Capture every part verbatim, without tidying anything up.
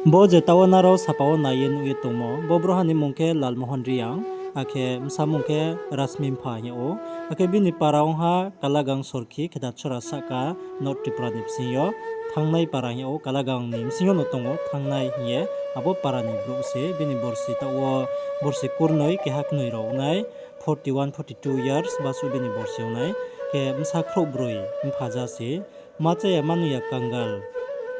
Bo je taoh wo nrao sapa wo nai ye nuh ye tongmo, bo brouhha ni mmung khe Lalmohon Reang, akhe bsa mmung khe Rashmi Mpha hing yag ou. Akhe bini para ong ha Kalagang Sorkhi, Khedachora sahka, North Tripura ni bsing yo, Thanngnai para hing yag ou, Kalagang ni bsing yo no tong ou, Thanngnai hing ye, abo para ni brouh se, bini borsi taoh wo, borsi kurnoi, keha knoi rao ong nai, forty one, forty two years, basuh bini borsi ong nai, khe bsa khrouhbroi mpha ja se, ma chá ya ma nung ya kangal,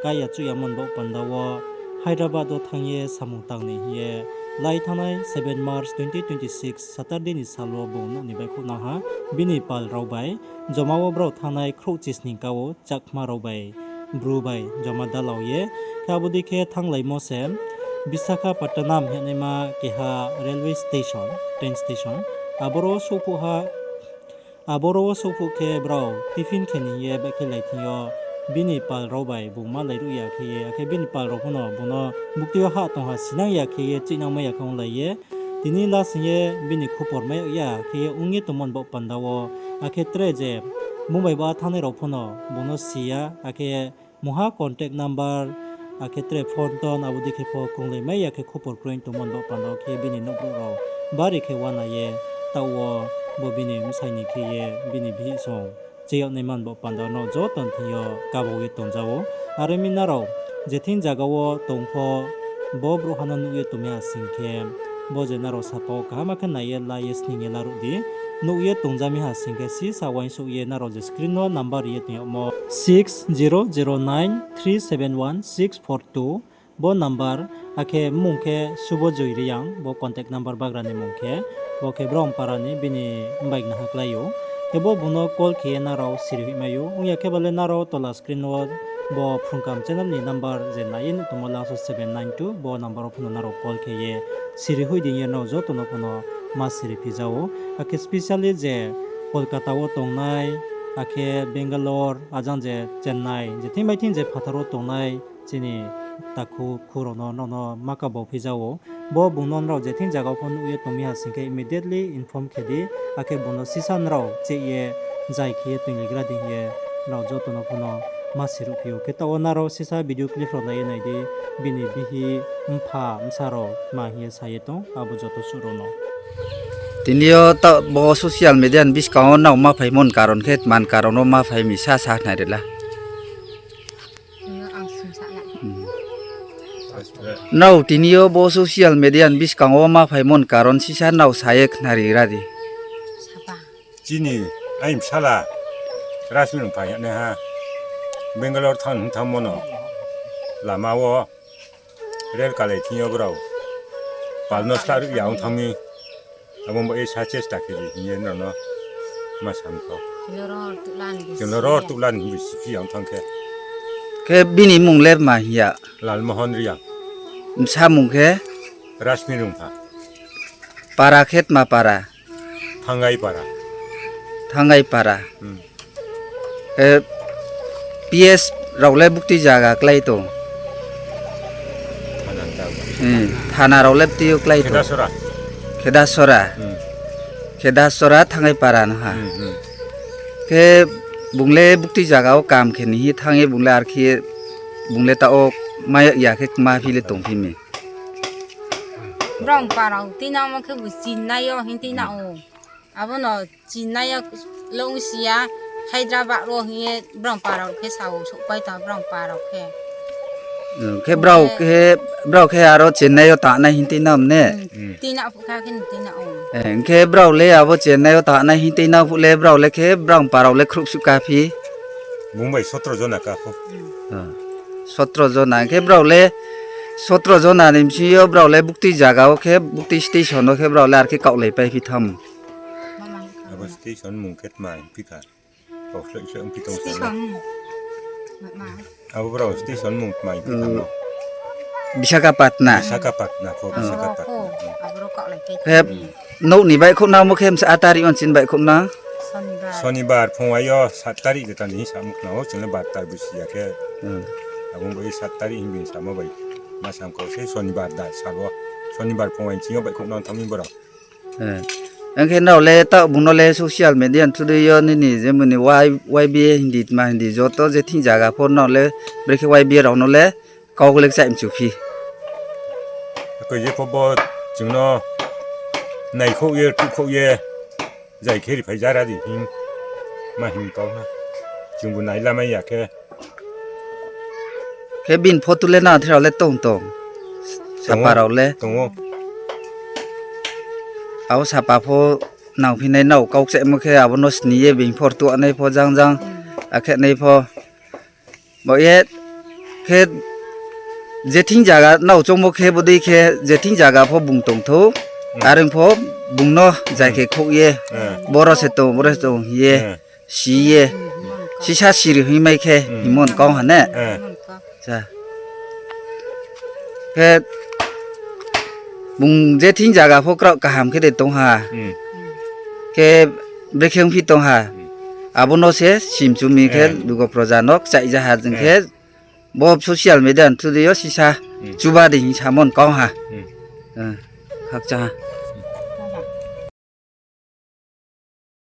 ká ya chuh ya mon baoh panda wo, Hyderabad wo thanng ye samung tang ni hing ye, lai thanngnai seven March twenty twenty six, Saturday ni sal wo bung nouh ni baihkhouhnang ha, bini pal rao bai, joma wo brao thanngnai khrouhchisning ka wo Chakma rao bai, Bru bai joma dalao ye, khe abo dei khe thannglaimo se, Visakhapatnam hingnaima keha railway station, train station, aboro wo souhphuh ha, aboro wo souhphuh khe brao tiffin khe ni hing ye baihkhlai thing yo, bini pal rao bai bung malairuh ya khe ye, akhe bini pal rao pho no bung no bukti yo hah tong ha sinang ya khe ye, chuhnangmai ya khe onglai ye, tini last hing ye bini khupor mai yag ya khe ye ong ye tongmo ni baoh panda wo, akhe tre je bung bai ba thanngnai rao pho no bung no si ya, akhe mungha contact number, akhe tre phone tone, abo dei khe pho krunglai mai ya khe khupor kroi tongmo ni baoh panda wo khe bini nouhbrouh rao bari khe uana ye, taoh wo bo bini bsai ni khe ye bini bihih song chá yag naima ni baoh panda no joto ni thing yo kabau ye tongja ou. Are mi nrao je thing zaga wo tong pho, bo brouhha no nuh ye tong mi ha sing khe, bo je nrao sapa wo kaham khe nai ye la ye sning ye laruh di. Nuh ye tongja mi ha sing khe sisa uaingsouh ye nrao je screen no number ri ye tong yagmo six zero zero nine three seven one six four two, bo number, akhe mmung khe Subojoi Reang, bo contact number bagra ni mmung khe, bo khe Brompara ni, bini mbai gnaha klái ou. Khe bo bung no call khe ye nrao siri hoih mai ou. Ong ya khe ba le nrao tola screen wo bo Phrungkam channel ni number je nai ye nuh tongmo last wo seven nine two, bo number wo pho no nrao call khe ye siri hoih di hing ye nrao joto no pho no ma siri phi ja ou. Akhe specially je Kolkata wo tongnai, akhe Bangalore, ajang je Chennai, je thing bai thing je phathar wo tongnai chini takhu khu rao no nrao no ma kabau phi ja ou. Bo bung no nrao je thing zaga wo pho nuh ye tong mi ha sing khe immediately inform khe di, akhe bung no sisa nrao cheh ye zai khe ye toinglaigra di hing ye nrao joto no pho no ma siruh phi ou. Khe taoh wo nrao sisa video clip rao nai ye nai di, bini bihih, mpha, bsa rao tma hing ye sa ye tong, abo joto suh rao no. Tini yo taoh bo social media ni buskang wo nrao ma phaimo ni karon khe tma ni karon wo ma phai mi sa sa khnari la. Nrao tini yo bo social media ni buskang wo ma phaimo ni karon sisa nrao sa ye khnari ra di. Chini aini bsala Rashmi Rungpha hing ye naiha Bangalore thanng hing thanngmo no lama wo rail kalai thing yo brao pal no sla ruh ya ong thanng mi. Abo bo e sa chesta khe di hing ye nrao no ma sa mi kau. Chung no ror tuh la ni hing bi si phi ya ong thanng khe. Khe bini mmung le tma hing ya? Lalmohon Reang. Bsa mmung khe? Rashmi Rungpha. Para khe tma para? Thanngnai para. Thanngnai para. PS rao le bukti zaga klái tong? Thana rao le bukti yo klái tong? Khedasora. Khedasora Thanngnai para no ha. Khe bung le bukti zaga wo kam khe ni hing thanng ye bung le arkhe bung le taoh wo mai ya khe kma phi le tongphi mi. Brao para wo tuinangmo khe bu Chennai yo hing tuinang ou. Abo no Chennai yo le ongsi ya, Hyderabad wo hing ye brao para rao khe sa ou, souhpai tong brao para rao khe. Khe brao khe, brao khe aro Chennai yo tangnai hing tuinang ne? Tuinang phuh kha khe ni tuinang ou. Hing khe brao le abo Chennai yo tangnai hing tuinang phuh le brao le khe brao para rao le khrouhsuh ka phi? Bung bai sotro jona ka pho. Sotro jona, hing khe brao le sotro jona ni bsing yo brao le bukti zaga wo khe, bukti station wo khe brao le arkhe kaohlaipai phi thanng? Abo station mmung khe tma hing phi kha? Abo brao station mmung tma hing phi thanng? Visakhapatna. Visakhapatna pho, Visakhapatna. Khe nouh ni baihkhouhnangmo khe msa a tarik wo chini baihkhouhnang? Sonibar phung ai yo sat tarik de tani hing samo khna ou, chung le bar tarik bo si ya khe. Abo bai sat tarik hing bini samo bai. Ma sam kau se Sonibar da sal wo. Sonibar phung ai ching yo baihkhouhnang thanng mi brao. Hing khe nrao le taoh bung no le social media ni thudei yo nini je mani Y B A hindi tma hindi joto je thing zaga pho nrao le brekhe Y B A rao no le kau le kchaih mchu phi? Koi je pho bo chung no naikhouh ye, tuhkhouh ye, zai khe ri phai jara di hing, ma hing kau na. Chungbu nailamai ya khe. Khe bini photo le nang thirao le tong tong. Sapa rao le. Tong ou. Abo sapa pho nangphinai nrao kau kchaihmo khe abo no sni ye bini pho rtuanai pho jang jang, akhe nai pho. Bo ye khe je thing zaga nrao choungmo khe bodei khe je thing zaga pho bung tong thou, are pho bung no zai khe khouh ye, boro se tong, boro se tong hing ye, si ye, sisa siri hingmai khe hingmo ni kau ha ne. Khe bung je thing zaga pho kraoh kaham khe de tong ha. Khe brekhe ongphi tong ha. Abo no se simchumi khe lugo proja no kchaih ja ha jeng khe bo social media ni through di yo sisa chuba di hing samo ni kau ha. Khakchang ha.